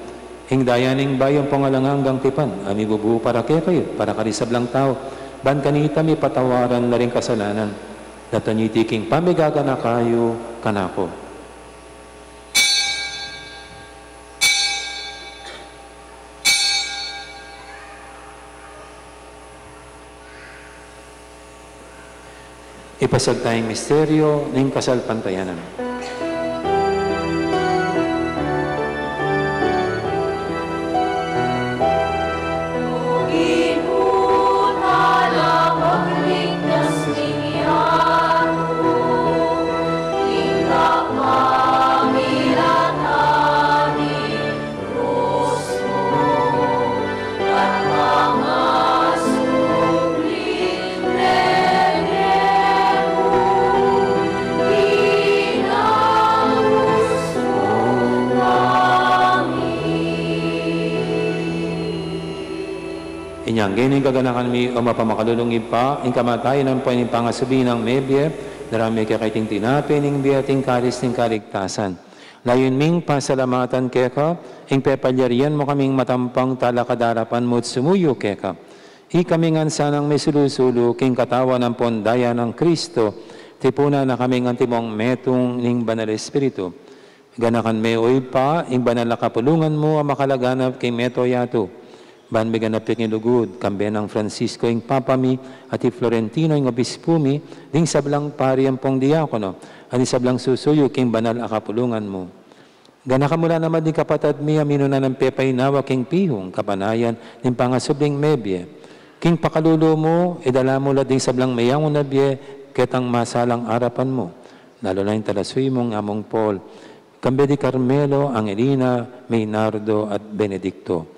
ing daya ning bayu ampong alang anggang tipan, a mibubu para kekayu, para karing sablang tau, ban kanita mipatawaran la ring kasalanan. Daptan ye iti king pamigaganaka yu kanaku. Ipasiag taya ing misteryu ning kasalpantayanan. Nyang gening kaganakan mi, o mapamakalulung Ibpa, ing kamatayan ampon ing pangasubli nang mebie, darame mi keka iting tinape ning bie at ing kalis ning kaligtasan. Layun ming pasalamatan keka ing pepalyarian mu kaming matampang talakad king arapan mu at sumuyu keka. Ikami ngan sanang misulu-sulu king katawan ampon daya nang Kristo, tipunan na kaming antimong metung ning Banal Espiritu. Ganakan me, o Ibpa, ing banal a kapulungan mu a makalaganap king mabilug a yatu. Ban miganap ya king lugud, kambe nang Francisco ing Papa mi, at i Florentino ing Obispu mi, ding sablang pari ampong diakono, at ding sablang susuyu king banal a kapulungan mu. Ganakan mu la naman ding kapatad mi a minuna nang pepainawa king pihung kapanayan ning pangasubling mebie. King pakalulu mu, idala mu la ding sablang meyangu na bie ketang masalang arapan mu, lalu na ing talasuyu mung Among Paul, kambe di Carmelo, Angelina, Maynardo, at Benedicto.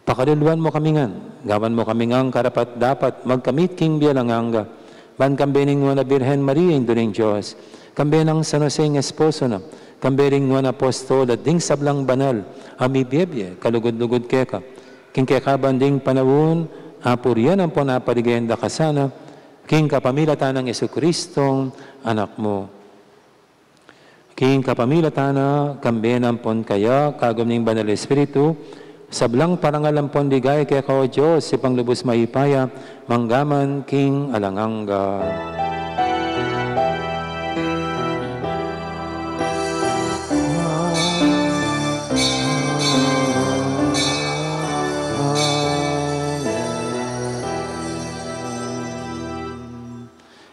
Pakaluluan mu kami ngan, gawan mu kami ngan karapat-dapat magkamit king bie alang angga, ban kambe ning Nuan a Birhen Maria, Indu ning Dios, kambe nang San Jose ing esposo na, kambe ring nuan a apostol at ding sablang banal a mibie-bie kalugud-lugud keka, king kekaban ding panaun, apurian ampon apaligayan da ka sana, king kapamilatan nang Jesucristong Anak mu. King kapamilatan na, kambe na ampon kaya, kagum ning Banal Espiritu, sablang parangal ampon ligaya keka, o Dios, Ibpang lubus mayupaya, mangga man king alang angga.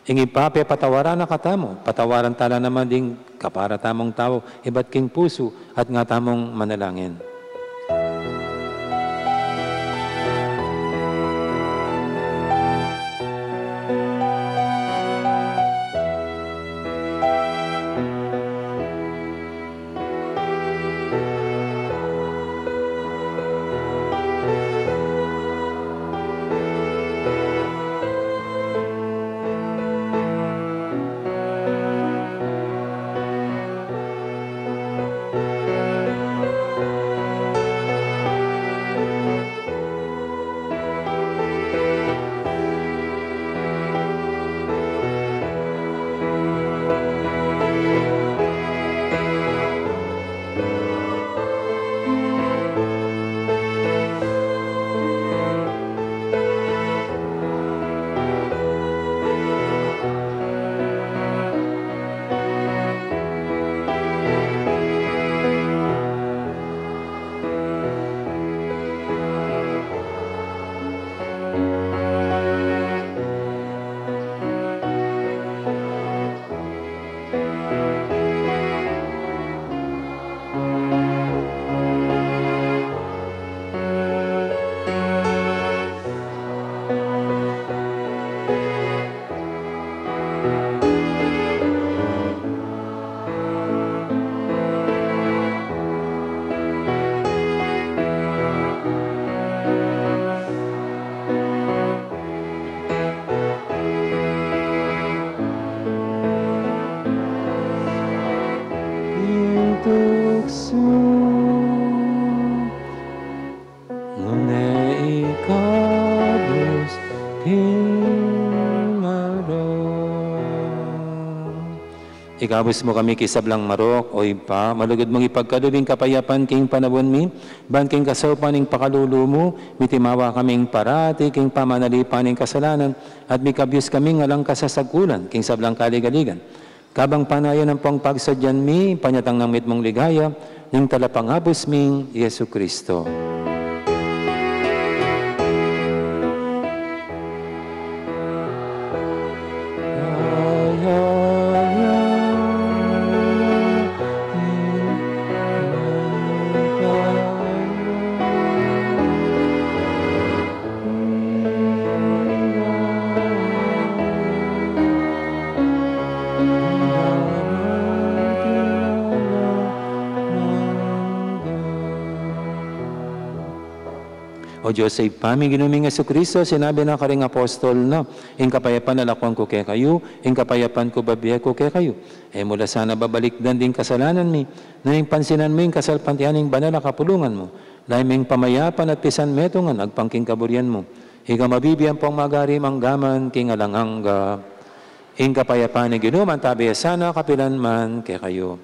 Ing Ibpa pepatawaran na katamu, patawaran tala naman ding kapara tamung tau ibat king pusu at nga tamung manalangin. Ing tuksu nune ikabus king marok. Ikabus mu kami king sablang marok, o Ibpa, malugud mung ipagkalub ing kapayapan king panaun mi, ban king kasaupan ning pakalulu mu, mitimawa kaming parati king pamanalipan ning kasalanan, at mikabus kaming alang kasasagulan king sablang kaligaligan. Kabang panayan ampong pagsadyan mi, panyatang nang mitmung ligaya ning Talapangabus ming Jesucristo. O Dios a Ibpa mi, Ginu ming Jesucristo, sinabi na karing apostol na, ing kapayapan lalakwan ku kekayu, ing kapayapan ku babie ku kekayu. E mu la sana babalikdan ding kasalanan mi, nune pansinan mu ing kasalpantayanan ning banal a kapulungan mu, lalu ming pamayapan at pisanmetungan agpang king kaburian mu. Ika mabibie ampong magari mangga man king alang angga. Ing kapayapan ning Ginu mantabe ya sana kapilan man kekayu.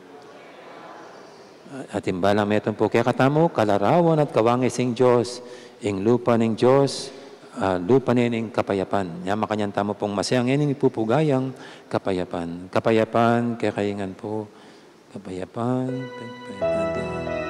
Atin bala metung pu kekatamu kalarawan at kawangisan ning Dios, ing lupa ning Dios, ah, lupa ne ning kapayapan. Nya makanyan tamu pung masayapan ing pupugayang kapayapan. Kapayapan kekayu ngan pu. Kapayapan, kapayapan, kapayapan.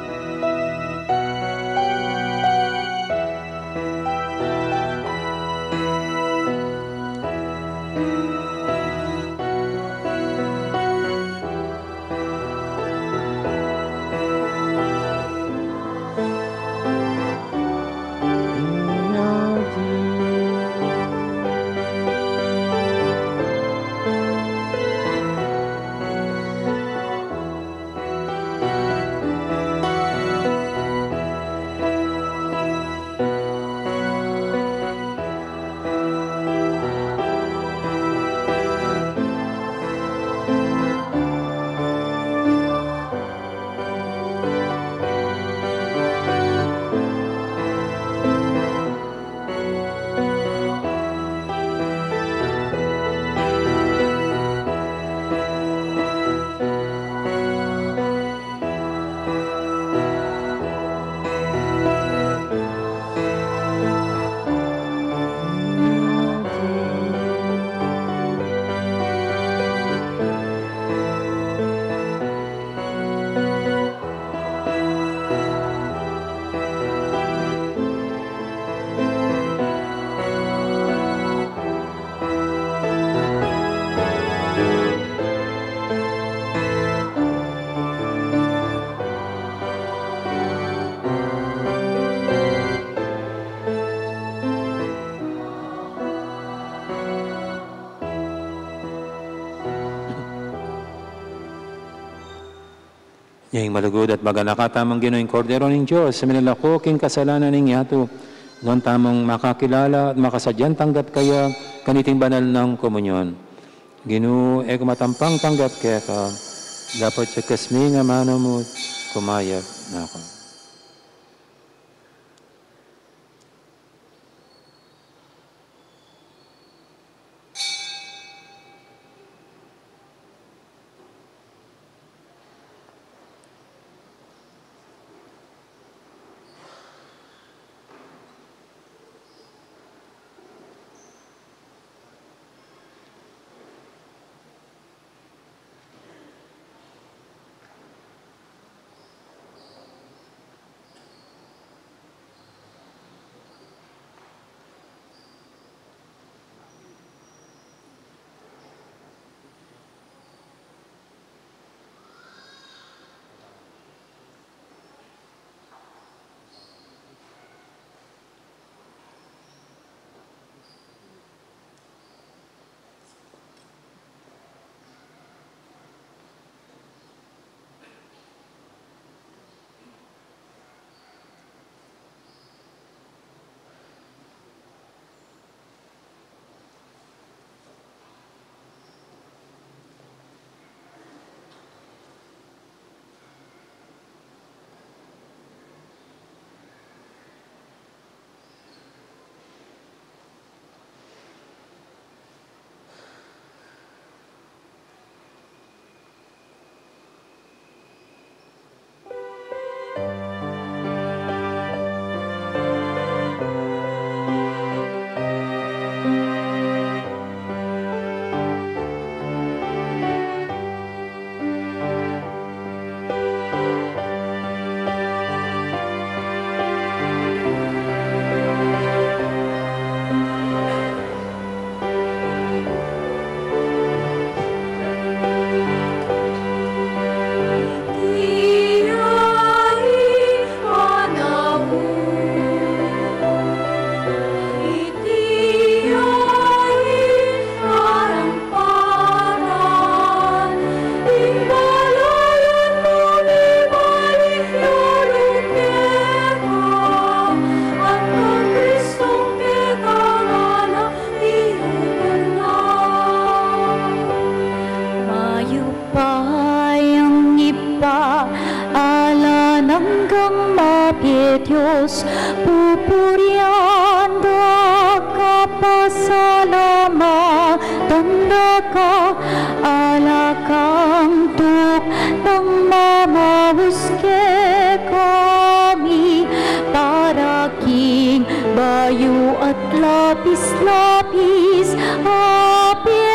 Ing malugud at maganaka tamung Ginu, ing Kordero ning Dios, a minalako king kasalanan ning yatu. Nuan tamung makakilala at makasadyang tanggap kaya kaniting banal nang komunyon. Ginu, e ku matampang tanggap keka, dapot yakas mi ngan amanu mu, kumayap na ku. Mayupayang Ibpa, alang anggang mabie Dios, pupurian da Lapis-lapis a pie.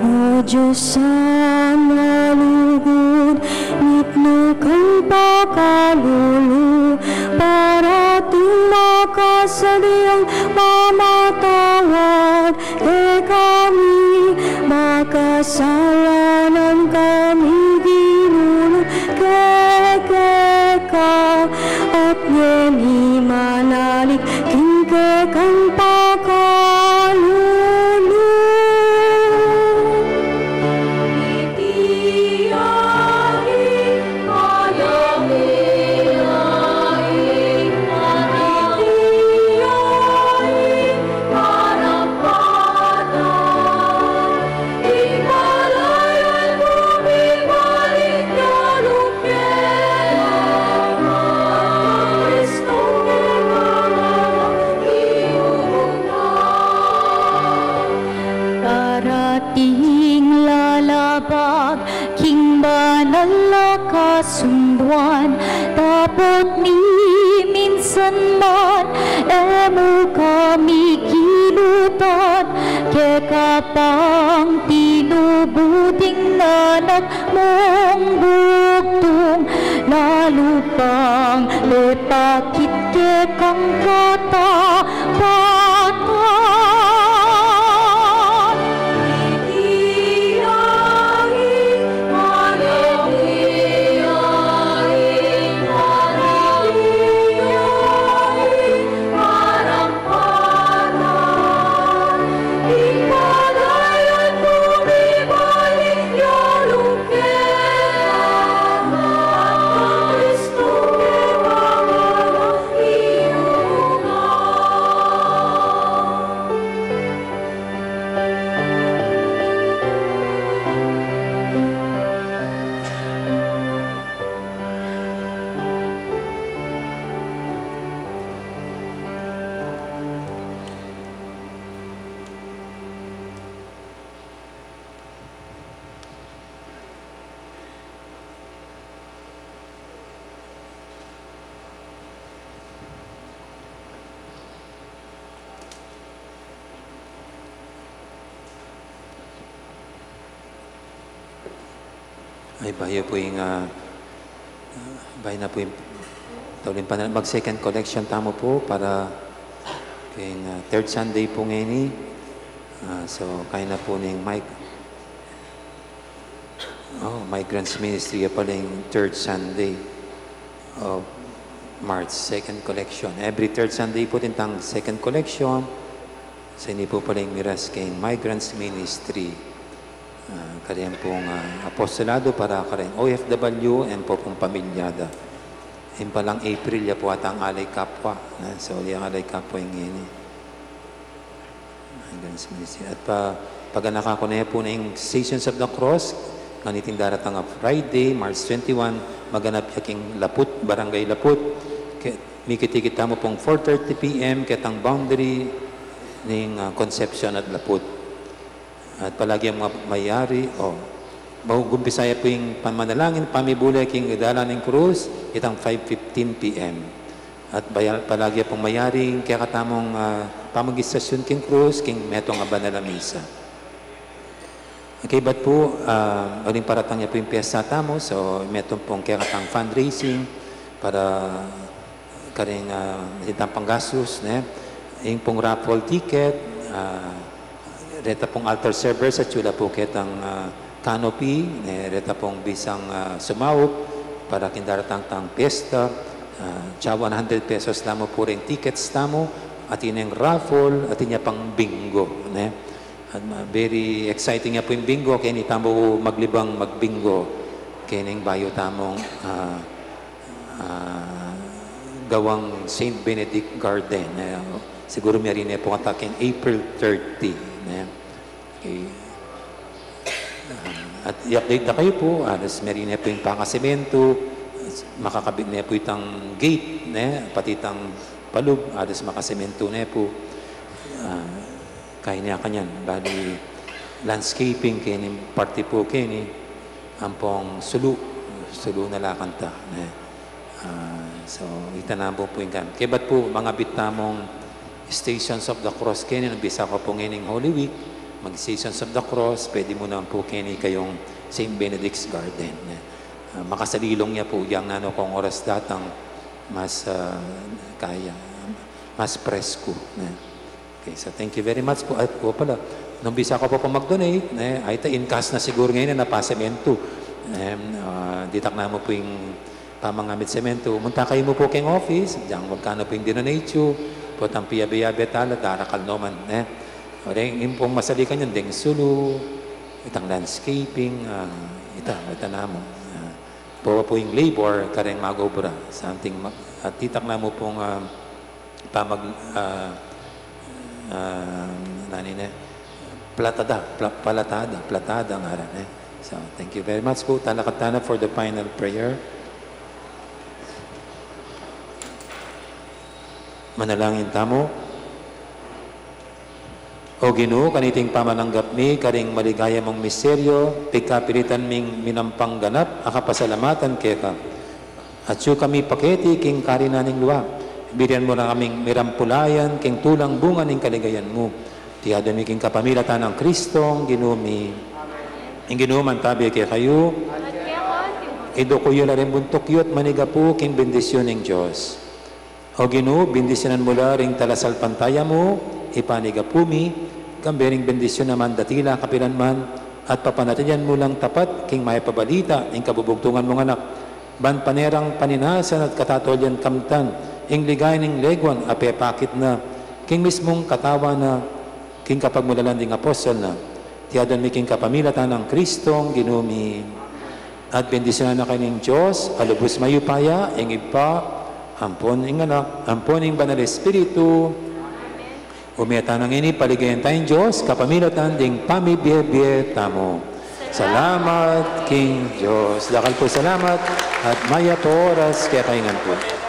O Dios a malugud, mitmu kang pakalulu, para atin makasadiang mamatawad kekami, makasalanan kami, Ginu, kekeka, at ngeni manalik king kekang pakalulu. Para atin lalabag king banal a kasunduan, dapot ni minsan man e mu kami kilutan, keka pang tinubu ding anak mung bugtung, lalu pang mepakit kekang katapatan. Ay, bayu pu ing, ah, bayu na pu ing, tauli ing panal-, mag-second collection tamu pu para king, ah, third Sunday pu ngeni. Ah, so, kaya na pu ning mic. Oh, Migrants Ministry, ya pala ing third Sunday of March, second collection. Every third Sunday pu atin itang second collection. Sa ini pu pala ing miras king Migrants Ministry. Ah, kareng pung, ah, apostolado para kareng O F W ampong pamilya da. Ing palang April, ya pu ata ing Alay Kapwa, ne? So, yang Alay Kapwa ing ini. Hanggang sa minsan. At pa, paganaka ku ne pu ning Stations of the Cross, nganiting daratang a Friday, March twenty-one, maganap ya king Laput, Barangay Laput. Ke-, mikit-ikit tamu pung four thirty P M, ketang boundary ning, ah, Concepcion at Laput. At palagi yang ma-, mayari, o, mag-umpisa ya pu ing pamanalangin, pamibule king dalan ning krus, itang five fifteen P M. At bayal, palagi pung mayari ing kekatamung, ah, pamag-istasyun king krus, king metung a banal a misa. Okay, bat pu, ah, uling paratang ya pu ing piyesta tamu, so, metung pung kekatang fundraising para karing, ah, itang panggastus, ne? Ing pung raffle ticket, ah, reta pung altar servers at yula pu ketang, ah, canopy, ne, reta pung bisang, ah, sumaup para king daratang tang piyesta, ah, tsa one hundred pesos la mu pu ring tickets tamu, atin yang raffle, atin ya pang bingo, ne? At ma-, very exciting ya pu ing bingo, keni tamu maglibang magbingo, keni ing bayu tamung, ah, ah, Gawang Saint Benedict Garden. Eh, siguru miyari ne pu kanta king April thirty. Ne? Okay. Ah, at i-update da kayu pu, alas miyari ne pu ing pangasementu, makakabit ne pu itang gate, ne? Pati itang palub, alas makasementu ne pu. Ah, kaya ne kanyan, bali landscaping keni, parti pu keni, ampong sulu, sulu na la kanta, ne? Ah, so, ita na pu pu ing kan. Kebat pu, mangabit tamung Stations of the Cross keni, nung bisa ku pu ngening Holy Week, mag Stations of the Cross, pwede mu naman pu keni kayung Saint Benedict's Garden, ne? Ah, makasalilung ya pu, yang nanu kung oras datang, mas, ah, kaya, mas presko, ne? Okay, so thank you very much pu. Ay, o pala, nung bisa ku pu pu mag-donate, ne, ay ta in cash na siguru ngeni, ne, na pasementu. Em, ah, ditak na mu pu ing pamangamit sementu. Munta kayu mu pu king office, dinan mu kanu pu ing dinonate yu, potang piyabe-yabe tala, darakal no man, ne. O, deng, ing pung masalikan yan, deng sulu, itang landscaping, ah, ita, ita na mu. Ah, pu pu ing labor, kareng mag-obra, something, ma-, at ditak na mu pung, ah, pamag-, ah, ah, nani ne, platada, pla-, palatada, platada ngaran, eh. So, thank you very much pu. Talakad tana for the final prayer. Manalangin tamu. O Ginu, kaniting pamananggap mi karing maligaya mung misteryo, pigkapilitan ming minampang ganap a kapasalamatan keka. Atyu kami paketi king karinan ning lua. Birian mu na kaming mirampulayan king tulang bunga ning kaligayan mu. Iti adwan mi king kapamilatan nang Kristong Ginu mi. Ing Ginu mantabi kekayu. Iduku yu la ring buntuk yu at manigapu king bendisyun ning Dios. O Ginu, bendisyunan mu la ring talasalpantaya mu, ipanigapu mi, kambe ring bendisyun a mandatila kapilanman, at papanatilian mu lang tapat king mapabalita ning kabubugtungan mung anak, ban panerang paninasan at katatulian kamtan, ing ligaya ning leguan a pepakit na, king mismung katawan na, king kapagmulalan ding apostol na. Iti adwan mi king kapamilatan nang Kristong Ginu mi. At bendisyunan na kayu ning Dios a lubus mayupaya, ing Ibpa, ampon ing Anak, ampon ing Banal Espiritu. Ume tana ngeni, paligayan taya ing Dios kapamilatan ding pamibie-bie tamu. Salamat king Dios. Dakal pung salamat at mayap a oras kekayu ngan pu.